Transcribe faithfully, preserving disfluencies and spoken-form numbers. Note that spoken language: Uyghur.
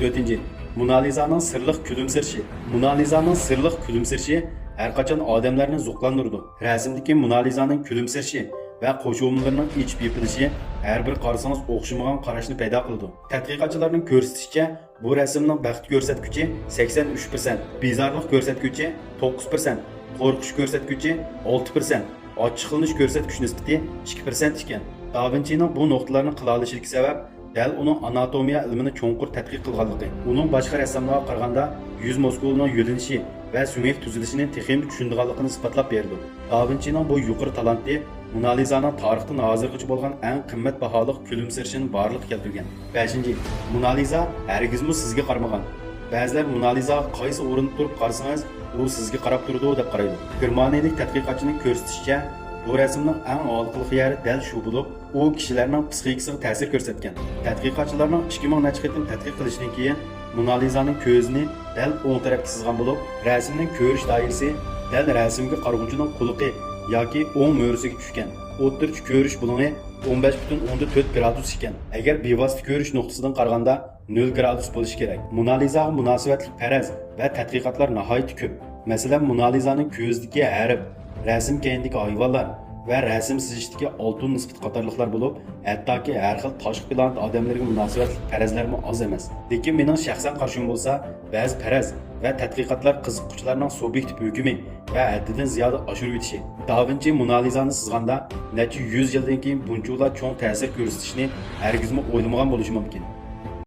تۆتىنچى، مونالىزانىڭ سىرلىق كۈلۈمسىرىشى. مونالىزانىڭ سىرلىق كۈلۈمسىرىشى ھەرقاچان ئادەملەرنى زوقلاندۇرىدۇ. رەسىمدىكى مونالىزانىڭ كۈلۈمسىرىشى ۋە قوشۇمىلىرىنىڭ ئېچىپ يېپىلىشى ھەر بىر قارىسىڭىز ئوخشىمىغان قاراشنى پەيدا قىلىدۇ. تەتقىقاتچىلارنىڭ كۆرسىتىشىچە، بۇ رەسىمنىڭ بەخت كۆرسەتكۈچى سەكسەن ئۈچ پىرسەنت، بىزارلىق كۆرسەتكۈچى توققۇز پىرسەنت، قورقۇش كۆرسەتكۈچى ئالتە پىرسەنت، ئاچچىقلىنىش كۆرسەتكۈچ نىسبىتى ئىككى پىرسەنت ئىكەن. داۋىنچىنىڭ بۇ نۇقتىلارنى قىلالىشىدىكى سەۋەب دەل ئۇنىڭ ئاناتومىيە ئىلمىنى چوڭقۇر تەتقىق قىلغانلىقى، ئۇنىڭ باشقا رەسساملارغا قارىغاندا يۈز مۇسكۇلىنىڭ يۆنىلىشى ۋە سۆڭەك تۈزۈلۈشىنى تېخىمۇ چۈشىنىدىغانلىقىنى ئىسپاتلاپ بېرىدۇ. داۋىنچىنىڭ بۇ يۇقىرى تالانتى مونالىزانىڭ تارىختىن ھازىرغىچە بولغان ئەڭ قىممەت باھالىق كۈلۈمسىرىشىنى بارلىققا كەلتۈرگەن. بەشىنچى، مونالىزا ھەرگىزمۇ سىزگە قارىمىغان. بەزىلەر مونالىزاغا قايسى ئورۇندا تۇرۇپ قارىسىڭىز، ئۇ سىزگە قاراپ تۇرىدۇ دەپ قارايدۇ. گېرمانىيەلىك تەتقىقاتچىنىڭ كۆرسىتىشىچە، بۇ رەسىمنىڭ ئەڭ ھالقىلىق يەرى دەل شۇ بولۇپ، ئۇ كىشىلەرنىڭ پسىخىكىسىغا تەسىر كۆرسەتكەن. تەتقىقاتچىلارنىڭ ئىككى مىڭ نەچچە قېتىم تەتقىق قىلىشىدىن كېيىن، مونالىزانىڭ كۆزىنى دەل ئوڭ تەرەپكە سىزغان بولۇپ، رەسىمنىڭ كۆرۈش دائىرىسى دەل رەسىمگە قارىغۇچىنىڭ قۇلىقى ياكى ئوڭ مۈرىسىگە چۈشكەن. ئوتتۇرىچە كۆرۈش بۇلۇڭى ئون بەش پۈتۈن ئوندىن تۆت گرادۇس ئىكەن. ئەگەر بىۋاسىتە كۆرۈش نۇقتىسىدىن قارىغاندا، نۆل گرادۇس بولۇشى كېرەك. مونالىزاغا مۇناسىۋەتلىك پەرەز ۋە تەتقىقاتلار ناھايىتى كۆپ. مەسىلەن، مونالىزانىڭ كۆزىدىكى ھەرپ، رەسىم كەينىدىكى ھايۋانلار ۋە رەسىم سىزىشتىكى ئالتۇن نىسبىتى قاتارلىقلار بولۇپ، ھەتتاكى ھەر خىل تاشقى پلانېت ئادەملىرىگە مۇناسىۋەتلىك پەرەزلەرمۇ ئاز ئەمەس. لېكىن مېنىڭ شەخسەن قارىشىم بولسا، بەزى پەرەز ۋە تەتقىقاتلار قىزىققۇچىلارنىڭ سۇبيېكتىپ ھۆكۈمى ۋە ھەددىدىن زىيادە ئاشۇرۇۋېتىشى. داۋىنچى مونالىزانى سىزغاندا، نەچچە يۈز يىلدىن كېيىن بۇنچىۋالا چوڭ تەسىر كۆرسىتىشىنى ھەرگىزمۇ ئويلىمىغان بولۇشى مۇمكىن.